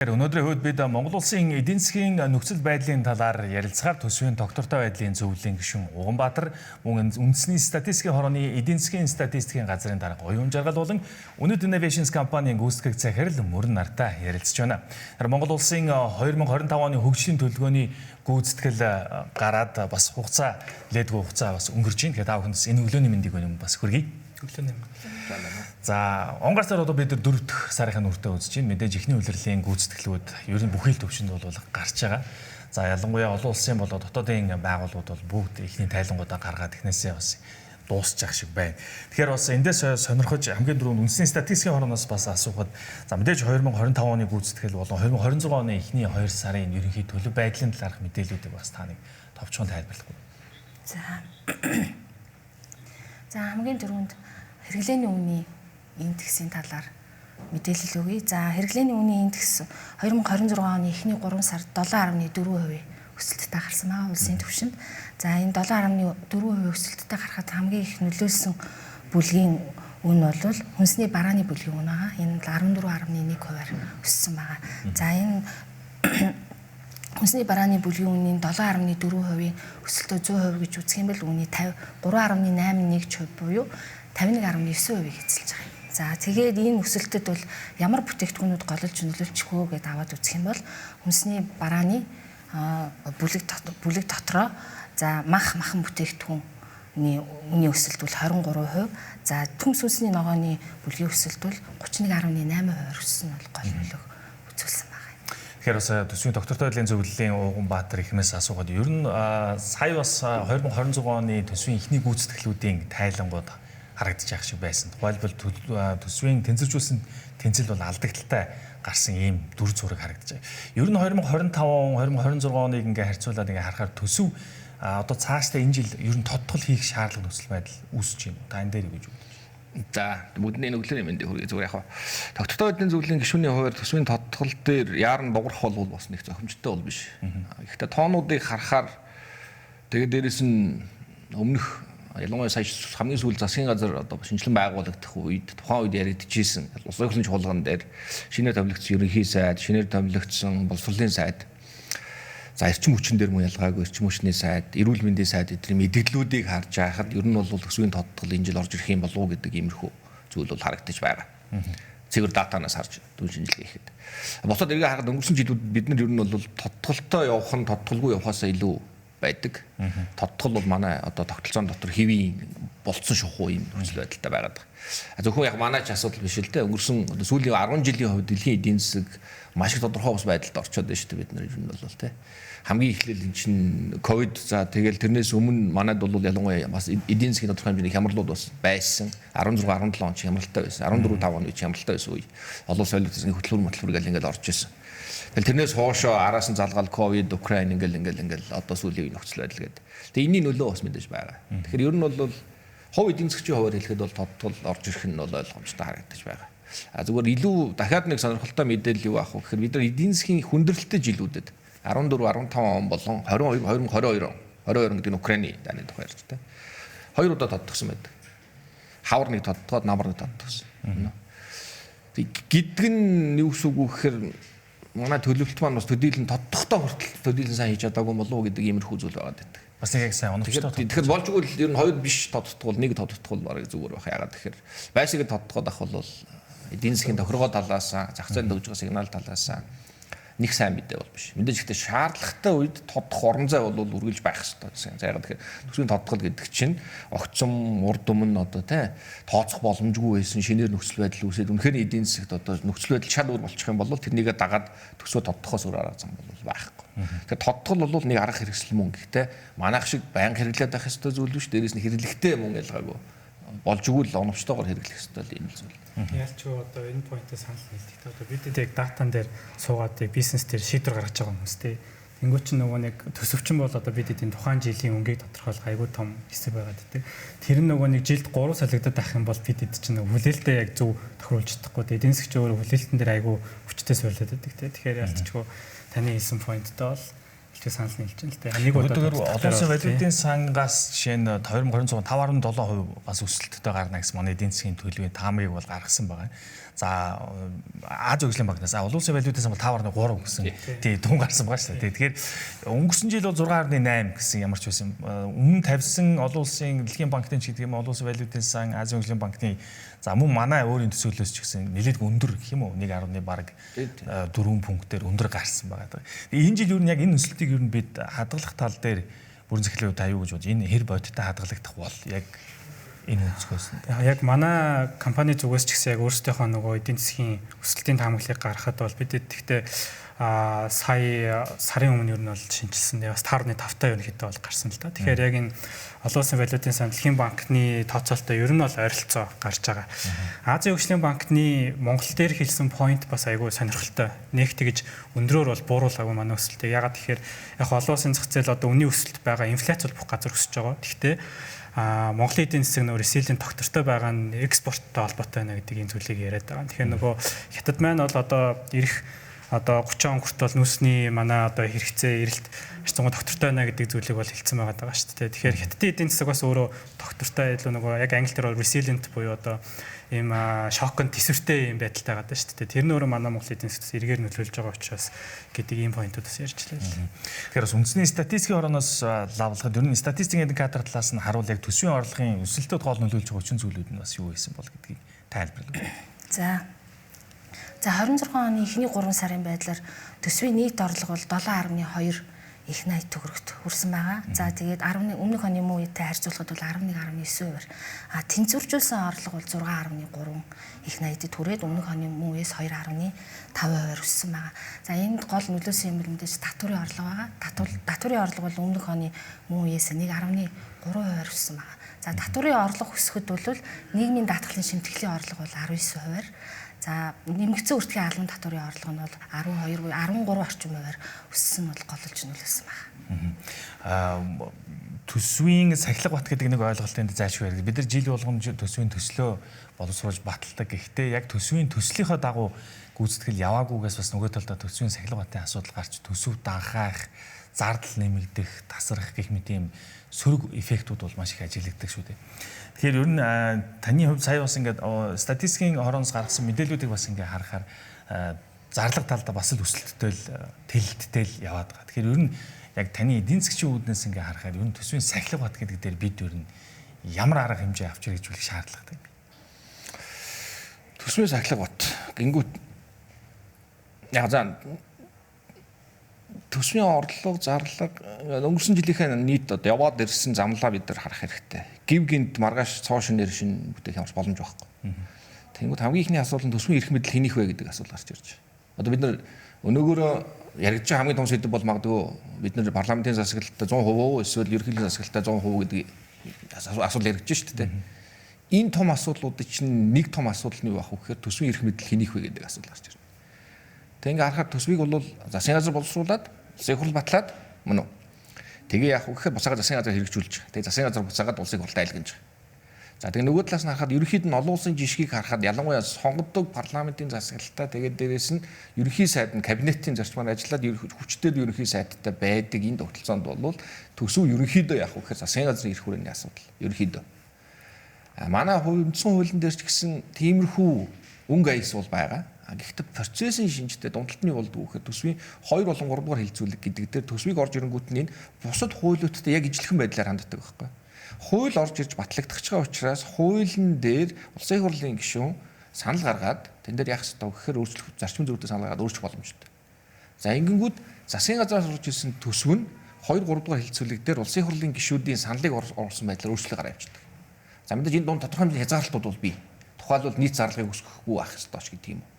Өнөөдрийн хувьд бид Монгол улсын эдийн засгийн нөхцөл байдлын талаар ярилцахаар төсвийн тогтвортой байдлын зөвлөлийн гишүүн Уганбаатар, мөн үндэсний статистикийн хорооны эдийн засгийн статистикийн газрын дарга Оюун Жаргал болон Үнэт Innovations компанийн гүйцэтгэх захирал Мөрөн нартай ярилцж байна. Монгол улсын 2025 оны хөгжлийн төлөвлөгөөний гүйцэтгэл гараад бас хугацаа лээдгүй хугацаа бас өнгөрч байна. Тэгэхээр та бүхэнд энэ өглөөний мэндийг бас хүргэе. Өглөөний мэнд. За, онгоц сар одоо бид нар 4 дахь сарын нүртээ үзэж байна. Мэдээж эхний улирлын гүйцэтгэлүүд ер нь бүхий л төвшөнд бол гарч байгаа. За, ялангуяа олон улсын болоо дотоодын байгууллагууд бол бүгд эхний тайлангуудаа гаргаад эхнээсээ бас дуусчих шиг байна. Тэгэхээр бас эндээс сонирхож хамгийн түрүүнд үндэсний статистикийн хорооноос бас асуухад, за, мэдээж 2025 оны гүйцэтгэл болон 2026 оны эхний 2 сарын ерөнхий төлөв байдлын талаарх мэдээллүүдийг бас та нэг товчхон тайлбарлах уу? За, хамгийн түрүүнд хэрэглээний үнийн индексийн талаар мэдээлэл өгье. За, хэрэглээний үнийн индекс 2026 оны эхний 3 сард 7.4% өсөлттэй гарсан байгаа улсын түвшинд. За, энэ 7.4% өсөлттэй гарахад хамгийн их нөлөөлсөн бүлгийн үн бол хүнсний барааны бүлгийн үн байгаа. Энэ 14.1%-аар өссөн байгаа. За, энэ хүнсний барааны бүлгийн үнийн 7.4%-ийн өсөлтөө 100% гэж үзэх юм бол үүний 53.81% буюу 51.9%-ийг эзэлж байгаа юм. За, тэгээд энэ өсөлтөд бол ямар бүтээгдэхүүнүүд гололж нөлөөлчих вэ гэдээ аваад үзэх юм бол хүнсний барааны бүлэг дотроо, за, мах махан бүтээгдэхүүний үнийн өсөлт бол 23%, за, төмс сүнсний ногооны бүлгийн өсөлт бол 31.8%-аар өссөн нь бол гол нөлөөх үзүүлсэн байна. Тэгэхээр бас төсвийн тогтвортой байдлын зөвлөлийн Уганбаатар ихмээс асуухад, ер нь сая бас 2026 оны төсвийн эхний гүйцэтгэлүүдийн тайлангууд харагдаж шиг байсан. Тухайлбал, төсвийн тэнцвэржүүлсэн тэнцэл бол алдагдaltaй гарсан ийм дүр зураг харагдаж байгаа. Ер нь 2025 он, 2026 оныг ингээ харьцуулаад ингээ харахаар төсөв одоо цаашдаа энэ жил ер нь тодтол хийх шаардлага нөхцөл байдал үүсэж байна. Та энэ дээр юу гэж бодож байна? За, бүгдний өглөөний мэндийг хүргэе. Зүгээр яг тогтвортой байдлын зөвлөлийн гишүүний хувьд төсвийн тодтгол дээр яаран дуграх бол бас нэг зохимжтой бол биш. Гэхдээ тоонуудыг харахаар, тэгээд дээрэс нь өмнөх, ялангуяа сая хамгийн сүүл засгийн газар одоо шинжилэн байгуулагдах үед, тухайн үед яригдчихсэн улсын хурлын чуулган дээр шинээр томилогдсон ерөнхий сайд, шинээр томилогдсон боловсролын сайд, за, эрчим хүчин дээр мөн ялгаагүй эрчим хүчний сайд, эрүүл мэндийн сайд эдгээр мэдээллүүдийг харж байхад ер нь бол төсвийн тодтгол энэ жил орж ирэх юм болов уу гэдэг иймэрхүү зүйл бол харагдаж байгаа. Цэвэр датанаас харж дүн шинжилгээ хийхэд. Бусад эргээ харахад өнгөрсөн жилүүд бид нар ер нь бол тодтголтой явах нь тодтголгүй явахаасаа илүү байдаг. Тодтгол бол манай одоо тогтолцоон дотор хэвийн болцсон шухуу юм нөхцөл байдалтай байгаад байгаа. Зөвхөн яг манай ч асуудал биш л дээ. Өнгөрсөн одоо сүүлийн 10 жилийн хувьд дэлхийн эдийн засаг маш их тодорхой бас байдалд орчод байна шүү дээ, бид нар ер нь бол тий. Хамгийн эхлэл эн чинь ковид, за, тэгэл тэрнээс өмнө манайд бол ялангуяа бас эдийн засгийн тодорхой хэмжээний хямралууд бас байсан. 16 17 он ч хямралтай байсан. 14 5 оны ч хямралтай байсан үе. Олон солиоцсны хөтөлбөр хөтөлбөр гэл ингээл орж исэн. Тэгэл тэрнээс хоошоо араас нь залгаал ковид, Украин ингээл ингээл ингээл одоо сүүлийн үеийн нөхцөл байдал гэдэг. Тэгээ энэний нөлөө бас мэдээж байгаа. Тэгэхээр ер нь бол хувь эдийн засгийн хуваар хэлэхэд бол тодтол орж ирэх нь бол ойлгомжтой харагдаж байгаа. А зүгээр илүү дахиад нэг сонирхолтой мэдээлэл юу авах вэ гэхээр бид нар эдийн засгийн хүндрэлтэй жилүүдэд 14 15 он болон 22 2022 он, 22 гэдэг нь Украины дайны тухай ярьж та. Хоёр удаа тодтогсон байдаг. Хавар нэг тодтогоод, намар нэг тодтогсон. Тэг гэдэг нь юу гэсэн үг вэ гэхээр манай төлөвлөлт маань бас төдийлөн тодтохдоо хүртэл төдийлөн сайн хийж чадаагүй болов уу гэдэг иймэрхүү зүйл байгаад байдаг. Бас нэг яг сайн оновчтой. Тэгэхээр болжгүй л ер нь хоёр биш тодтгол, нэг тодтгол бараг зүгээр байх. Ягаад тэгэхээр байшиг тодтгоод ах бол эдийн засгийн тохиргоо талаас, зах зээнд өгж байгаа сигнал талаас нэг сайн мэдээ бол биш. Мэдээж ихтэй шаардлагатай үед тодох орон зай бол үргэлж байх хэрэгтэй гэсэн. За, ягаад тэгэхээр төсвийн тодтгол гэдэг чинь огцом урд өмнө одоо тий тооцох боломжгүй байсан шинээр нөхцөл байдал үүсээд, үнэхээр эдийн засагт одоо нөхцөл байдал шал өөр болчих юм бол тэрнийгээ дагаад төсөө тодтохоос өөр арга зам бол байхгүй. Тэгэхээр тодтгол бол нэг арга хэрэгсэл мөн, гэхдээ манайх шиг байнга хэрэглээд байх ёстой зүйл биш. Дээрээс нь хэрэглэхтэй мөн ялгаагүй болж өгвөл оновчтойгоор хэрэглэх ёстой л юм зүйл. Ялч одоо энэ point-ыг санал нийлдэг. Одоо бид яг датан дээр суугаад бизнес дээр шийдвэр гаргаж байгаа хүмүүс тий. Тэнгүүт чинь нөгөө нэг төсөвчин бол одоо бид эдийн тухайн жилийн өнгийг тодорхойлох айгүй том хэсэг байгаад байдаг. Тэр нь нөгөө нэг жилд 3 солигдоод байх юм бол бид эд чинь хүлээлтээ яг зөв тохируулж чадахгүй. Эдийн засгч өөрөө хүлээлтэн дээр айгүй хүчтэй суйрлаад байдаг тий. Тэгэхээр ялцчгүй таны хэлсэн point-той бол Илүү санал нийлж байна л дээ. Нэг удаа олон улсын валютын сангаас жишээ нь 2026 5.7% бас өсөлттэй гарна гэсэн манай эдийн засгийн төлөвийн таамгийг бол гаргасан байгаа. За Ази хөгжлийн банкнаас олон улсын валютын сан бол 5.3 гэсэн тий тун гарсан байгаа шүү дээ. Тэгэхээр өнгөрсөн жил бол 6.8 гэсэн ямар ч байсан өмнө тавьсан олон улсын дэлхийн банкны ч гэдэг юм олон улсын валютын сан Ази хөгжлийн банкны за мөн манай өөрийн төсөөлөөс ч гэсэн нэлээд өндөр гэх юм уу 1.1 бараг 4 пунктээр өндөр гарсан байгаа. Тэгээ энэ жил ер нь яг энэ өсөлтийг ер нь бид хадгалах тал дээр бүрэн захирлын хувьд аюу гэж бодож энэ хэр бодиттой хадгалагдах бол яг энэ өнцгөөс нь. Яг манай компани зүгээс ч гэсэн яг өөрсдийнхөө нөгөө эдийн засгийн өсөлтийн таамаглалыг гаргахад бол бид тэгтээ сая сарын өмнө ер нь бол шинжилсэн. Бас 5.5 таа ерөнхийдөө бол гарсан л да. Тэгэхээр яг энэ олон улсын валютын сан дэлхийн банкны тооцоолтоо ер нь бол ойролцоо гарч байгаа. Азийн хөгжлийн банкны Монгол дээр хэлсэн point бас айгүй сонирхолтой. Нэг тэгж өндрөөр бол бууруулаагүй манай өсөлтийг. Ягаад тэгэхээр яг олон улсын зах зээл одоо үнийн өсөлт байгаа, инфляц бол бүх газар өсөж байгаа. Гэхдээ Монголын эдийн засаг нөө resilient тогтвортой байгаа нь экспорттой холбоотой байна гэдэг энэ зүйлийг яриад байгаа. Тэгэхээр нөгөө хятад маань бол одоо ирэх одоо 30 он хүртэл нүүсний манай одоо хэрэгцээ эрэлт харьцангуй тогтвортой байна гэдэг зүйлийг бол хэлсэн байгаа даа шүү дээ. Тэгэхээр хятадын эдийн засаг бас өөрөө тогтвортой илүү нөгөө яг англи дээр бол resilient буюу одоо ийм шоконд төсвөртэй юм байдалтай байгаа даа шүү дээ. Тэр нь өөрөө манай Монголын эдийн засгт эргээр нөлөөлж байгаа учраас гэдэг ийм поинтууд бас ярьж лээ. Тэгэхээр бас үндэсний статистикийн хорооноос лавлахад ер нь статистикийн индикатор талаас нь харуул яг төсвийн орлогын өсөлтөд гол нөлөөлж байгаа хүчин зүйлүүд нь бас юу байсан бол гэдгийг тайлбарлав. За 26 оны эхний 3 сарын байдлаар төсвийн нийт орлого бол 7.2 их 80 төгрөгт хүрсэн байгаа. За тэгээд 10 өмнөх оны мөн үетэй харьцуулахад бол 11.9%. А тэнцвэржүүлсэн орлого бол 6.3 их 80-д хүрээд өмнөх оны мөн үеэс 2.5% өссөн байгаа. За энд гол нөлөөсөн юм бол мэдээж татварын орлого байгаа. Татварын орлого бол өмнөх оны мөн үеэс 1.3% өссөн байгаа. За татварын орлого өсөхөд бол нийгмийн даатгалын шимтгэлийн орлого бол 19%. За нэмэгдсэн үртгэхийн албан татварын орлого нь бол 12 буюу 13 орчим хувиар өссөн нь бол голлж нөлөөлсөн байна. Төсвийн сахилга бат гэдэг нэг ойлголтын зайлшгүй яриг. Бид нар жил болгон төсвийн төслөө боловсруулж баталдаг. Гэхдээ яг төсвийн төслийнхөө дагуу гүйцэтгэл яваагүйгээс бас нөгөө талдаа төсвийн сахилга батын асуудал гарч төсөв данхайх, зардал нэмэгдэх, тасрах гэх мэт ийм сөрөг эффектүүд бол маш их ажиглагддаг шүү дээ. Тэгэхээр ер нь таны хувьд сая бас ингээд статистикийн хорооноос гаргасан мэдээллүүдийг бас ингээд харахаар зарлага талдаа бас л өсөлттэй л тэлэлттэй л яваад байгаа. Тэгэхээр ер нь яг таны эдийн засгийн үүднээс ингээд харахаар ер нь төсвийн сахилга бат гэдэг дээр бид ер нь ямар арга хэмжээ авч хэрэгжүүлэх шаардлагатай юм бэ? Төсвийн сахилга бат гингүүт яг за төсвийн орлого, зарлага өнгөрсөн жилийнхээ нийт одоо яваад ирсэн замлаа бид нар харах хэрэгтэй. Гив гинт маргааш цоо шинээр шин бүтээх ямарч боломж байхгүй. Тэнгүүд хамгийн ихний асуулт нь төсвийн эрх мэдэл хэнийх вэ гэдэг асуулт гарч ирж байна. Одоо бид нар өнөөгөөрөө яригдж байгаа хамгийн том сэдэв бол магадгүй бид нар парламентын засаглалтай 100% эсвэл ерөнхийлөгчийн засаглалтай 100% гэдэг асуулт яригдж шүү дээ. Энэ том асуудлуудын чинь нэг том асуудал нь юу байх вэ гэхээр төсвийн эрх мэдэл хэнийх вэ гэдэг асуудал гарч ирнэ. Тэг ингээ харахаар төсвийг бол засгийн газар боловсруулад улсын хурал батлаад мөн үү. Тэгээ яах вэ гэхээр буцаагаад засгийн газар хэрэгжүүлж байгаа. Тэгээ засгийн газар буцаагаад улсын хурлд айлгаж байгаа. За тэгээ нөгөө талаас нь харахад ерөнхийд нь олон улсын жишгийг харахад ялангуяа сонгодог парламентын засаглалтай тэгээд дээрээс нь ерөнхий сайд нь кабинетийн зарчмаар ажиллаад хүчтэй ерөнхий сайдтай байдаг энэ тогтолцоонд бол төсөв ерөнхийдөө яах вэ гэхээр засгийн газрын эрх хүрээний асуудал ерөнхийдөө. А манай үндсэн хуулийн дээр ч гэсэн тиймэрхүү өнгө аяс бол байгаа. Гэхдээ процессын шинжтэй дундалт нь юу болдгоо гэхээр төсвийн 2 болон 3 дугаар хилцүүлэг гэдэг дээр төсвийг орж ирэнгүүт нь энэ бусад хуулиудтай яг ижилхэн байдлаар ханддаг байхгүй. Хууль орж ирж батлагдах байгаа учраас хуулийн дээр улсын хурлын гишүүн санал гаргаад тэн дээр яах ёстой гэхээр өөрчлөх зарчим зүйтэй санал гаргаад өөрчлөх боломжтой. За ингэнгүүт засгийн газраас орж ирсэн төсөв нь 2 3 дугаар хилцүүлэг дээр улсын хурлын гишүүдийн саналыг оруулсан байдлаар өөрчлөлт гараа явуулдаг. За мэдээж энэ дунд тодорхой хэмжээний хязгаарлалтууд бол бий. Тухайлбал нийт зарлагыг өсгөхгүй байх ёстой ч гэдэг юм уу.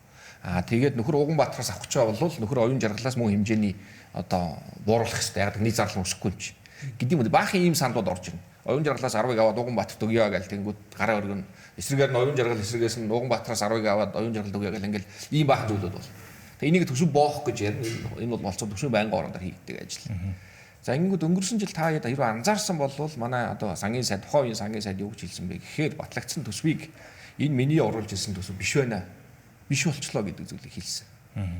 Аа тэгээд нөхөр Уган Баатараас авах гэж байгаа бол нөхөр оюун жаргалаас мөн хэмжээний одоо бууруулах хэрэгтэй. Яг нийт зарлал өсөхгүй юм чи. Гэдэг юм уу. Баахан ийм саналууд орж ирнэ. Оюун жаргалаас 10-ыг аваад Уган Баатарт өгье гэл тэнгүүд гараа өргөн. Эсрэгээр нь оюун жаргал эсрэгээс нь Уган Баатараас 10-ыг аваад оюун жаргалд өгье гэл ингээл ийм баахан зүйлүүд бол. Тэгээ энийг төсөв боох гэж ярина. Энэ бол болцоо төсөв байнгын орондоор хийгдэг ажил. За ингэнгүүт өнгөрсөн жил та хэрвээ анзаарсан бол манай одоо сангийн сайд тухайн үеийн сангийн сайд юу гэж хэлсэн бэ гэхээр батлагдсан төсвийг энэ миний оруулж ирсэн төсөв биш байна. Биш болчлоо гэдэг зүйлийг хэлсэн.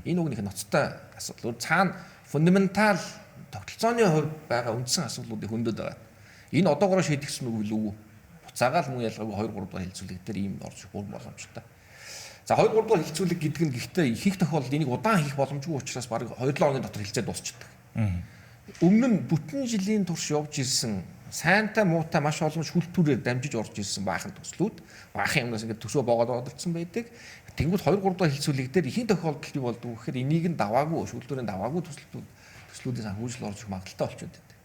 Энэ үг нэг ноцтой асуудал. Цаана фундаментал Тогтолцооны хувьд байгаа үндсэн асуудлуудыг хөндөд байгаа. Энэ одоогоороо шийдэгдсэн үг үү? Буцаагаал мөн ялгаагүй 2 3 дугаар хэлцүүлэг дээр ийм орж бүр боломжтой. За 2 3 дугаар хэлцүүлэг гэдэг нь гэхдээ ихэнх тохиолдолд энийг удаан хийх боломжгүй учраас бараг 2-7 хоногийн дотор хэлцээд дуусчихдаг. Өмнө нь бүтэн жилийн турш явж ирсэн сайнтай муутай маш олон шүлтүүрээр дамжиж орж ирсэн баахан төслүүд баахан юмнаас ингээд төсөө боогоод оролцсон байдаг. Тэнгүүд 2 3 дахь хэлцүүлэг дээр ихэнх тохиолдолд юу болдог вэ гэхээр энийг нь даваагүй шүлтүүрийн даваагүй төслүүдийн санхүүжил орж ирэх магадлалтай болчиход байдаг.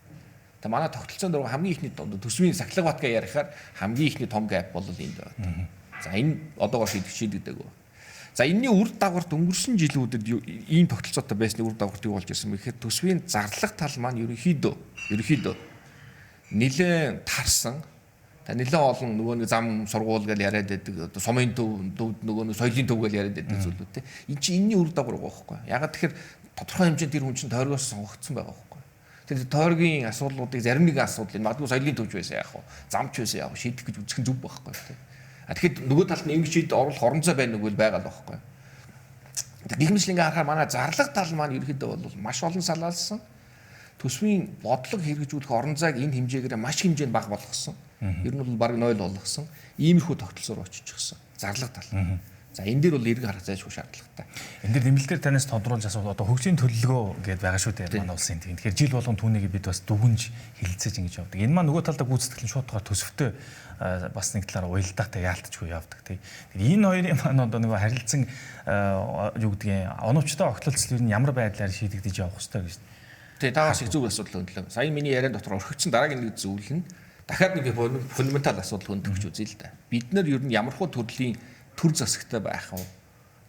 Тэгээ манай тогтолцоон дээр хамгийн ихний төсвийн сахилга батгаа ярихаар хамгийн ихний том gap бол энд байна. За энэ одоогоор шийдэгдээгүй. За энэний үр дагаварт өнгөрсөн жилүүдэд ийм тогтолцоотой байсны үр дагаварт юу болж ирсэн бэ гэхээр төсвийн зарлах тал маань ерөнхийдөө нэлээд тарсан. Та нэлээд олон нөгөө нэг зам сургуул гэж яриад байдаг, одоо сумын төв нөгөө нэг соёлын төв гэж яриад байдаг зүйлүүд те. Энд чинь энэний үр дагавар байгаа байхгүй. Ягаад тэгэхээр тодорхой хэмжээнд тэр хүн чинь тойргоос сонгогдсон байгаа байхгүй. Тэгэхээр тойргийн асуудлуудыг зарим нэгэн асуудлыг магадгүй соёлын төвч байсан яах вэ? Замч байсан яах вэ? Шийдэх гэж үзэх нь зөв байхгүй те. А тэгэхэд нөгөө талд нь ингэж шийд оруулах орон зай байна уу байгаа л байхгүй. Гэх мэт ингээ харахаар манай зарлага тал маань ерөнхийдөө бол маш олон салаалсан. Төсвийн бодлого хэрэгжүүлэх орон зайг энэ хэмжээгээр маш хэмжээнд бага болгосон. Ер нь бол бараг 0 болгосон. Иймэрхүү тогтолцоор очиж гисэн. Зарлага тал. За энэ дээр бол эрг харах зайлшгүй шаардлагатай. Энэ дээр нэмэлтээр танаас тодруулж асуувал одоо хөгжлийн төлөвлөгөө гэдээ байгаа шүү дээ манай улсын. Тэгэхээр жил болгон түүнийг бид бас дүгнж хэлэлцээж ингэж явдаг. Энэ маань нөгөө талдаа гүйцэтгэл нь шууд тухай төсөвтэй бас нэг талаар уялдаатай яалтчгүй явдаг тий. Тэгэхээр энэ хоёрын маань одоо нөгөө харилцан юу гэдгийг оновчтой огтлолцол ер нь ямар байдлаар шийдэгдэж явах ёстой гэж. Тий, та бас их зөв асуудал хөндлөө. Сая миний яриан дотор орхигдсон дараагийн нэг зүйл нь дахиад нэг фундаментал асуудал хөндөх гэж үзье л да. Бид нар ер нь ямар хуу төрлийн төр засагтай байх вэ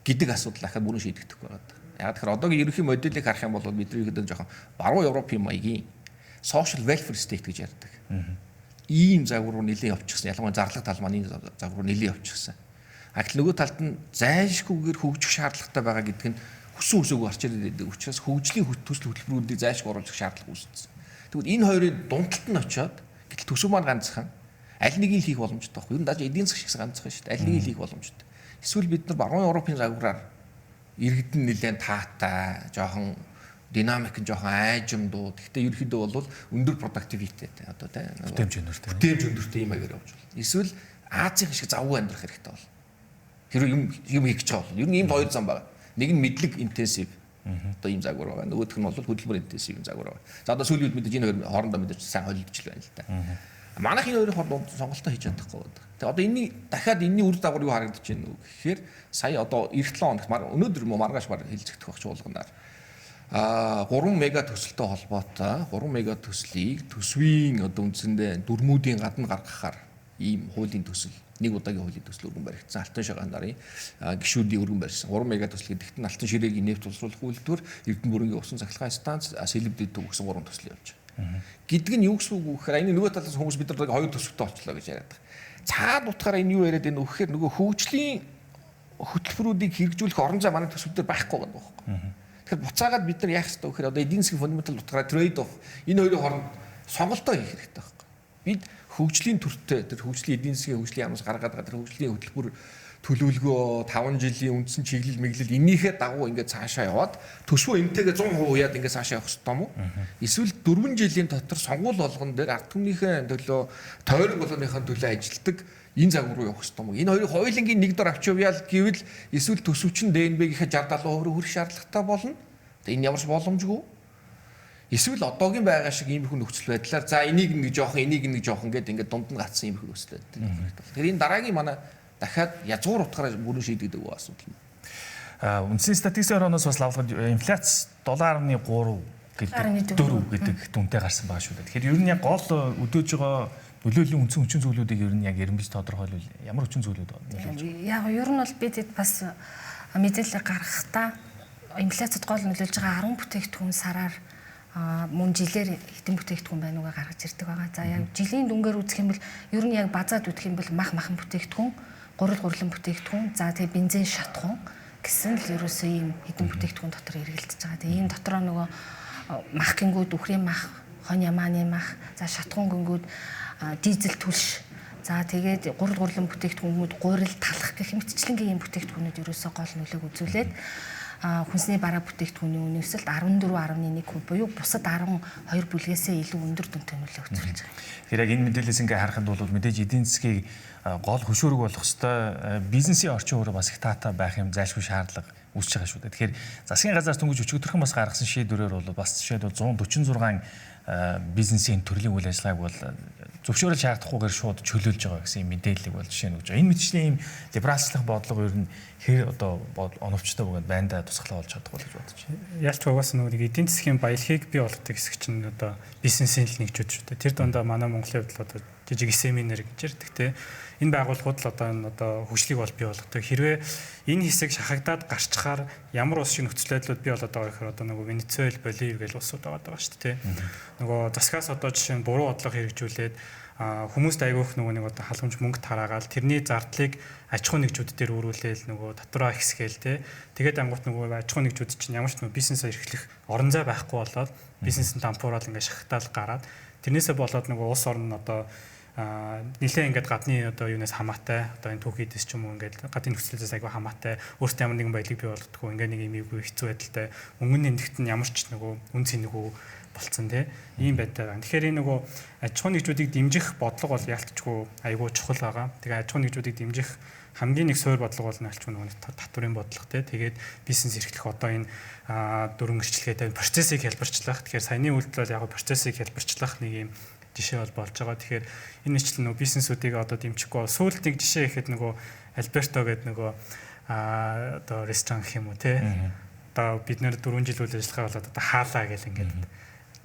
гэдэг асуудал дахиад бүрэн шийдэгдэхгүй байгаа. Яг тэгэхээр одоогийн ерөнхий моделийг харах юм бол бидний ерөнхийдөө жоохон баруун Европын маягийн social welfare state гэж ярьдаг. Ийм загвар руу нэлээд явчихсан. Ялангуяа зарлага тал маань энэ загвар руу нэлээд явчихсан. А гэтэл нөгөө талд нь зайлшгүйгээр хөгжих шаардлагатай байгаа гэдэг нь хүссэн хүсээгүй гарч ирээд байдаг учраас хөгжлийн төсөл хөтөлбөрүүдийг зайлшгүй оруулах шаардлага үүссэн. Тэгвэл энэ хоёрын дунталт нь очиод гэтэл төсөв маань ганцхан аль нэгийг хийх боломжтой байхгүй. Ер нь даже эдийн засаг шигс ганцхан шүү дээ. Аль нэгийг хийх боломжтой. Эсвэл бид нар баруун Европын загвараар иргэдэн нэлээд таатай, жоохон динамик нь жоохон айжмдуу. Гэхдээ ерөнхийдөө бол өндөр productivity одоо тий бүтээмж өндөртэй. Бүтээмж өндөртэй юм аягаар явж байна. Эсвэл Азийн шиг завгүй амьдрах хэрэгтэй бол. Тэр юм хийх гэж байгаа бол. Ер нь ийм хоёр зам байна. Нэг нь мэдлэг intensive одоо ийм загвар байгаа. Нөгөөх нь бол хөдөлмөр intensive загвар байгаа. За одоо сүүлийн үед мэдээж энэ хоёр хоорондоо мэдээж сайн холилдож л байна л да. Манайх энэ хоёрын хооронд сонголтоо хийж чадахгүй байна. Тэгээ одоо энэний дахиад энэний үр дагавар юу харагдаж байна вэ гэхээр сая одоо эх 7 хоногт өнөөдөр юм уу маргааш баг хэлцэгдэх байх чуулганаар 3 мега төсөлтэй холбоотой 3 мега төслийг төсвийн одоо үндсэндээ дүрмүүдийн гадна гаргахаар ийм хуулийн төсөл нэг удаагийн хуулийн төсөл өргөн баригдсан. Алтан шагаан нарын гишүүдийн өргөн барьсан. 3 мега төсөл гэдэгт нь алтан ширээгийн нефть боловсруулах үйлдвэр, Эрдэнэ бүрэнгийн усан цахилгаан станц, Сэлэвдэд төв гэсэн 3 төсөл явж байгаа. Гэдэг нь юу гэсэн үг вэ гэхээр энэ нөгөө талаас хүмүүс бид нар хоёр төсөвтэй болчлоо гэж яриад байгаа. Цаад утгаараа энэ юу яриад байна вэ гэхээр нөгөө хөгжлийн хөтөлбөрүүдийг хэрэгжүүлэх орон зай манай төсвүүдээр байхгүй гэдэг байхгүй. Тэгэхээр буцаагаад бид нар яах ёстой вэ гэхээр одоо эдийн засгийн фундаментал утгаараа trade off энэ хоёрын хооронд сонголтоо хийх хэрэгтэй байхгүй. Бид хөгжлийн төртөө тэр хөгжлийн эдийн засгийн хөгжлийн яамнаас гаргаад байгаа тэр хөгжлийн хөтөлбөр төлөвлөгөө 5 жилийн үндсэн чиглэл мэглэл энийхээ дагуу ингээд цаашаа яваад төсвөө энтэйгээ 100% яад ингээд цаашаа явах ёстой юм уу? Эсвэл 4 жилийн дотор сонгуул болгон дээр ард түмнийхээ төлөө тойрог болгоныхоо төлөө ажилтдаг энэ загвар руу явах ёстой юм уу? Энэ хоёрыг хоёулангийн нэг дор авч явъя л гэвэл эсвэл төсөвчин ДНБ-гийнхээ 60 70% рүү хүрэх шаардлагатай болно. Тэгээ энэ ямар ч боломжгүй. Эсвэл одоогийн байгаа шиг иймэрхүү нөхцөл байдлаар за энийг нэг жоохон энийг нэг жоохон гэд ингээд дунд нь гацсан иймэрхүү нөхцөл байдал. Тэгэхээр энэ дараагийн манай дахиад язгуур утгаараа бүрэн шийдэгдэг асуудал юм. Үндсэн статистикийн хорооноос бас лавлахад инфляц 7.3 гэдэг 4 гэдэг дүнтэй гарсан байгаа шүү дээ. Тэгэхээр ер нь яг гол өдөөж байгаа нөлөөллийн үндсэн хүчин зүйлүүдийг ер нь яг эренбэж тодорхойлвол ямар хүчин зүйлүүд нөлөөлж байгаа? Яг ер нь бол бид бас мэдээлэл гаргахдаа инфляцид гол нөлөөлж байгаа 10 бүтээгдэхүүн сараар мөн жилээр хэдэн бүтээгдэхүүн байна угаа гаргаж ирдэг байгаа. За яг жилийн дүнгээр үзэх юм бол ер нь яг базаад үзэх юм бол мах махан бүтээгдэхүүн, гурил гурлан бүтээгдэхүүн, за тэгээ бензин шатхуун гэсэн л ерөөсөө ийм хэдэн бүтээгдэхүүн дотор эргэлдэж байгаа. Тэгээ энэ дотроо нөгөө мах гингүүд үхрийн мах, хонь ямааны мах, за шатхуун гингүүд дизель түлш, за тэгээд гурил гурлан бүтээгдэхүүнүүд гурил талах гэх мэтчлэнгийн ийм бүтээгдэхүүнүүд ерөөсөө гол нөлөөг үзүүлээд Хүнсний бараа бүтээгдэхүүний үнийн өсөлт 14.1% буюу бусад 12 бүлгээсээ илүү өндөр дүнтэй нөлөө үзүүлж байгаа. Тэгэхээр яг энэ мэдээлэлээс ингээ харахад бол мэдээж эдийн засгийг гол хөшүүрэг болох ёстой бизнесийн орчин өөрөө бас их таатай байх юм зайлшгүй шаардлага үүсэж байгаа шүү дээ. Тэгэхээр засгийн газар дөнгөж өчигдөрхөн бас гаргасан шийдвэрээр бол бас жишээлбэл 146 бизнесийн төрлийн үйл ажиллагааг бол зөвшөөрөл шаардахгүйгээр шууд чөлөөлж байгаа гэсэн юм мэдээллийг бол жишээ нь өгч байгаа. Энэ мэтчлийн ийм либералчлах бодлого ер нь хэр одоо оновчтой бөгөөд байндаа тусгалаа болж чадах бол гэж бодож байна. Ялч угаасаа нөгөө нэг эдийн засгийн баялагийг бий болгодог хэсэг чинь одоо бизнесийн л нэгжүүд шүү дээ. Тэр дундаа манай Монголын хувьд л одоо жижиг SME-нэр гэж ярьдаг те. Энэ байгууллагууд л одоо энэ одоо хөгжлийг бол бий болгодог. Хэрвээ энэ хэсэг шахагдаад гарчхаар ямар улс шиг нөхцөл байдлууд бий болоод байгаа гэхээр одоо нөгөө Венесуэл, Болив гэл улсууд байгаа даа шүү дээ. Нөгөө засгаас одоо жишээ нь буруу бодлого хэрэгжүүлээд хүмүүст айгүйх нөгөө нэг одоо халамж мөнгө тараагаал тэрний зардлыг аж ахуйн нэгжүүд дээр өрүүлээл нөгөө татвараа ихсгээл те. Тэгээд ангуут нөгөө аж ахуйн нэгжүүд чинь ямар ч нөгөө бизнесээ эрхлэх орон зай байхгүй болоод бизнес нь дампуурал ингээд шахагдал гараад тэрнээсээ болоод нөгөө улс орн нь одоо нилээ ингээд гадны одоо юунаас хамаатай одоо энэ түүхийдэс ч юм уу ингээд гадны нөхцөлөөс айгүй хамаатай өөртөө ямар нэгэн баялаг бий болгодгоо ингээд нэг юм ийгүй хэцүү байдалтай мөнгөний нэмэгт нь ямар ч нөгөө үн цэнэгүй болцсон тий ийм байдал байгаа. Тэгэхээр энэ нөгөө аж ахуйн нэгжүүдийг дэмжих бодлого бол яалтчгүй айгүй чухал байгаа. Тэгээ аж ахуйн нэгжүүдийг дэмжих хамгийн нэг суур бодлого бол нэлчгүй нөгөө татварын бодлого тий. Тэгээд бизнес эрхлэх одоо энэ дөрвөн гэрчлэгээтэй процессыг хялбарчлах. Тэгэхээр саяны үйлдэл бол яг процессыг хялбарчлах нэг юм жишээ бол болж байгаа. Тэгэхээр энэ мэтлэн нөгөө бизнесүүдийг одоо дэмжихгүй бол сүүлд нэг жишээ ихэд нөгөө Альберто гэдэг нөгөө одоо ресторан гэх юм уу те. Одоо бид нэр 4 жил үйл ажиллагаа болоод одоо хаалаа гэл ингээд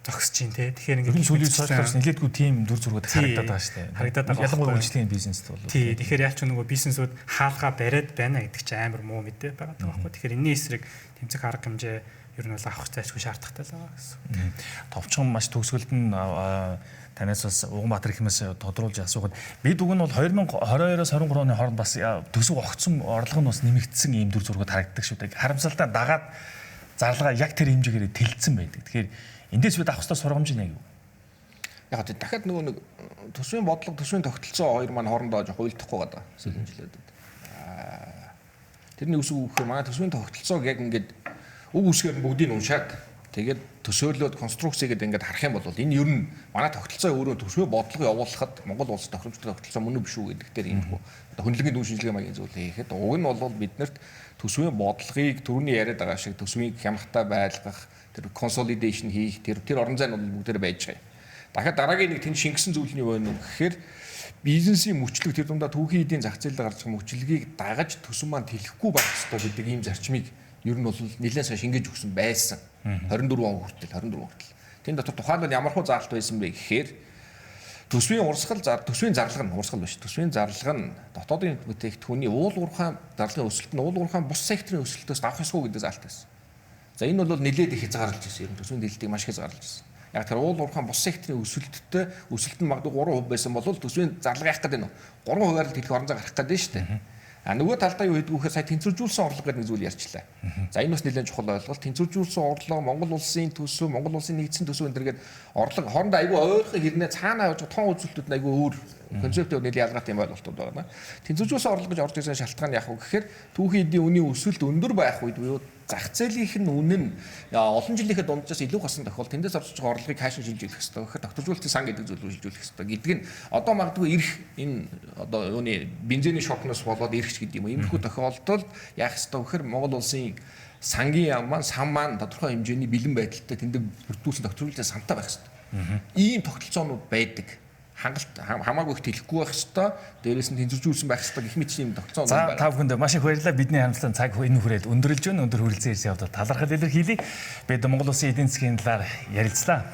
зогсож чинь те. Тэгэхээр ингээд сүүлийн сошиалс нэлээдгүй тийм дүр зургууд харагдаад байгаа шүү дээ. Харагдаад байгаа. Ялангуяа үйлчлэгийн бизнест бол. Тий. Тэгэхээр яалч нөгөө бизнесүүд хаалгаа бариад байна гэдэг чинь амар муу мэдээ байгаа байхгүй. Тэгэхээр энэний эсрэг тэмцэх арга хэмжээ ер нь бол авах зайлшгүй шаардлагатай л байгаа гэсэн. Товчхон маш төгсгөлд нь танаас бас Уганбаатар ихмээс тодруулж асуухад бид уг нь бол 2022-оос 23 оны хооронд бас төсөв огцсон орлого нь бас нэмэгдсэн ийм дүр зургууд харагддаг шүү дээ. Харамсалтай дагаад зарлага яг тэр хэмжээгээр тэлцсэн байдаг. Тэгэхээр эндээс бид авах ёстой сургамж нь яг юу? Яг тийм дахиад нөгөө нэг төсвийн бодлого, төсвийн тогтолцоо хоёр маань хоорондоо жоох уйлдахгүй байгаа сүүлийн жилүүдэд. Тэрний үсэг үг гэхээр манай төсвийн тогтолцоог яг ингээд үг үсгээр нь бүгдийг уншаад тэгээд төсөөлөөд конструкц гэдэг ингээд харах юм бол энэ ер нь манай тогтолцоо өөрөө төсвийн бодлого явуулахад Монгол улс тохиромжтой тогтолцоо мөн үү биш үү гэдэг дээр ийм одоо хөндлөнгийн дүн шинжилгээ маягийн зүйл хийхэд уг нь бол биднэрт төсвийн бодлогыг түрүүний яриад байгаа шиг төсвийг хямхтай байлгах, тэр consolidation хийх тэр орон зай нь бол бүгдээр байж байгаа юм. Дахиад дараагийн нэг тэнд шингэсэн зүйл нь юу вэ гэхээр бизнесийн мөчлөг тэр дундаа түүхийн эдийн зах зээлд гарч байгаа мөчлөгийг дагаж төсөв маань тэлэхгүй байх ёстой гэдэг ийм зарчмыг ер нь бол нэлээд сайн шингээж өгсөн байсан. 24 он хүртэл 24 хүртэл. Тэн дотор тухайд нь ямар хуу заалт байсан бэ гэхээр төсвийн урсгал төсвийн зарлага нь урсгал биш. Төсвийн зарлага нь дотоодын бүтээгдэхүүний уул уурхайн зарлагын өсөлт нь уул уурхайн бус секторын өсөлтөөс давах ёсгүй гэдэг заалт байсан. За энэ бол нэлээд их хязгаарлаж ирсэн. Ер нь төсвийн дэлтийг маш их хязгаарлаж ирсэн. Яг тэр уул уурхайн бус секторын өсөлттэй өсөлт нь магадгүй 3% байсан бол төсвийн зарлага яах гэдэг нь 3%-аар л дэлэх орон зай гарах гэдэг нь шүү дээ. А нөгөө талдаа юу хийдгүү гэхээр сая тэнцвэржүүлсэн орлого гэдэг нэг зүйл ярьчлаа. За энэ бас нэлээд чухал ойлголт. Тэнцвэржүүлсэн орлого Монгол улсын төсөв, Монгол улсын нэгдсэн төсөв энэ төргээд орлого хоорондоо айгүй ойрхон хэрнээ цаанаа явж байгаа тон үзүүлэлтүүд нь айгүй өөр концептээр нэлээд ялгаатай юм ойлголтууд байна. Тэнцвэржүүлсэн орлого гэж орж ирсэн шалтгаан нь яг вэ гэхээр түүхийн эдийн үнийн өсөлт өндөр байх үед буюу зах зээлийнх нь үнэ нь олон жилийнхээ дунджаас илүү гарсан тохиолдолд тэндээс орж байгаа орлогыг хаашаа шилжүүлэх ёстой. Тэгэхээр тогтворжуулалтын сан гэдэг зүйл рүү шилжүүлэх ёстой гэдэг нь одоо магадгүй ирэх энэ одоо юуны бензиний шокноос болоод ирэх ч гэдэг юм уу. Иймэрхүү тохиолдолд яах ёстой гэхээр Монгол улсын сангийн яам маань сан маань тодорхой хэмжээний бэлэн байдалтай тэндээ бүрдүүлсэн тогтворжуулалтын сантай байх ёстой. Ийм тогтолцоонууд байдаг. Хангалт хамаагүй их тэлэхгүй байх ёстой. Дээрээс нь тэнцвэржүүлсэн байх ёстой гэх мэт юм тогтолцоо байна. За та бүхэнд маш их баярлалаа. Бидний харамслан цаг энэ хүрээд өндөрлөж байна. Өндөр хүрэлцэн ирсэн явдал талархал илэрхийлье. Бид Монгол улсын эдийн засгийн талаар ярилцлаа.